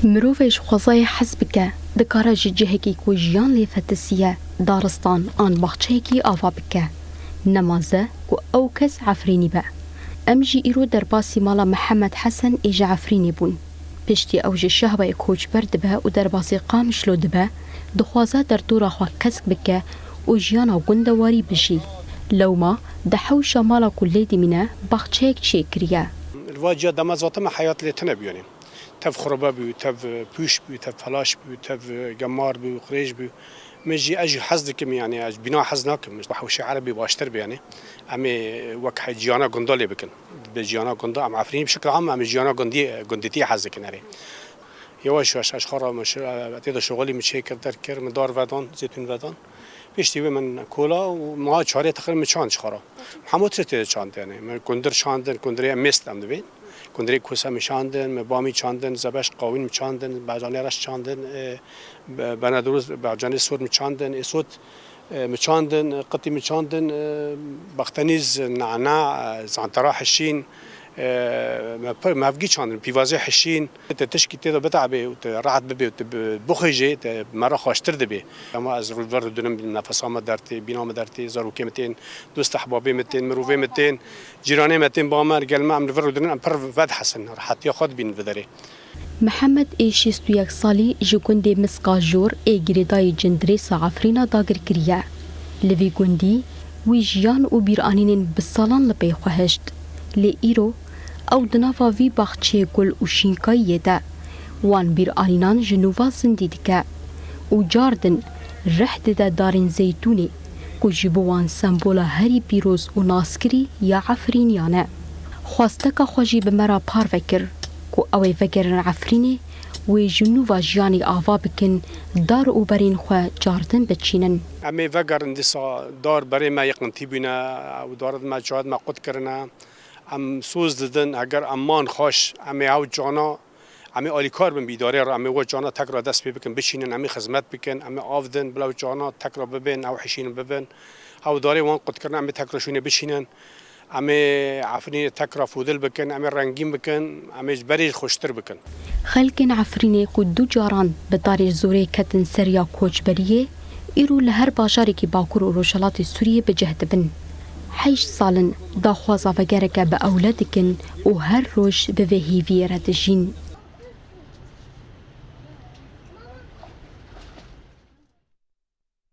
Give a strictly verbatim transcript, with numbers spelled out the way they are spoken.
Mirovê ji xwezayê hez bike, dikare ji cihekî ku jiyan lê fetisiye, daristan an baxçeyekî ava bike. Nemaze ku ew kes Efrînî be. Em jî îro derbasî mala Mihemed Hesen ê ji Efrînê bûn. Piştî ew ji Şehbayê koçber dibe û derbasî Qamişlo dibe, dixwaze derdora xwe kesk bike û jiyana gundewarî bijî. Lewma di hewşa mala ku lê dimîne baxçeyek çêkiriye. Li va ciya dema zate me heyat lê tune bû, yanî tev xurbe bû, tev pûş bû, tev felaş bû, tev gemar bû, qirêj bû. Min jî, ez jî hez dikim, yanî ez bîna hez nakim. Bi hewşê erebî baştir be, yanî em ê wek he ciyana gunda lê bikin. Bi ciyana gunda em Efrînî bi şikil am em ê ciyana gundî, gundîtiyê hez dikin erê. Yavaş yavaş ez xwe re min şi-, tê de şixulî min çêkir derkir, min dar vedan, zeytûn vedan. Piştî wê min kola û meha çarê teqrîben min çand ji xwe re. Hemû tişt tê de çand, yanî min kundir çandin, kundirê mist em dibên. Kundirê kuse min çandin, min bamî çandin, zebeş qawîn min çandin, bacanê reş çandin, e, be-, benedûrûz, bacanê sor min çandin, êsot, e, min çandin, qitî min çandin, e, baxtenîz, nana, e, zantara hişîn, e, me pir mevgî çandin, pîvazê hişîn. Te tişkî tê de bitabe û te rehet bibe û te bi-, bixwî jî te mera xweştir dibe. Ama ez rû-, ver rûdinim, nefesa me dertê, bîna me dertê, zarokê me tên, dost ehbabê me tên, mirovê me tên, cîranê me tên, ba me, gel me, em li vir rûdinin, em pir vedihesin, rehetiya xwe dibînin vi derê. Mihemed ê şêst û yek salî ji gundê Miska Jor ê girêdayî Cindirêsa Efrîna dagir kiriye. Li vî gundî wî jiyan û bîranînên bi salan li pey xwe hişt. Lê îro ew di nava vî baxçeyê gul û şînkayiyê de wan bîranînan ji nû ve zindî dike û cardin rih dide darên zeytûnê ku ji bo wan sembola herî pîroz û naskirî ya Efrîniyan e. Xwesteka xwe jî bi me re parve kir ku ew ê vegerin Efrînê wê ji nû ve jiyanê ava bikin, dar û berên xwe cardin biçînin. Em ê vegerin dîsa dar berê me yê qintî bûne û darên me cihad me qut kirine. Em soz didin, heger em man xweş, em ê ew cana, em ê alîkar bin bi îdarê re, em ê we cana tekra dest pê bikin, biçînin, em ê xizmet bikin, em ê av din, bila ew cana tekra bibên, ew hişînin bibin. Ew darê wan qut kirin, em ê tekra şûnê biçînin. Em ê Efrînê tekra fûdil bikin, em ê rengîn bikin, em ê ji berê jî xweştir bikin. Xelkên Efrînê ku du caran bi darê zorê ketin seriya koçberiyê, îro li her bajarekî Bakur û Rojhilatê Sûriyê bi cih dibin. Heşt sal in daxwaza vegereke bi ewle dikin û her roj bi vê hêviyê re dijîn.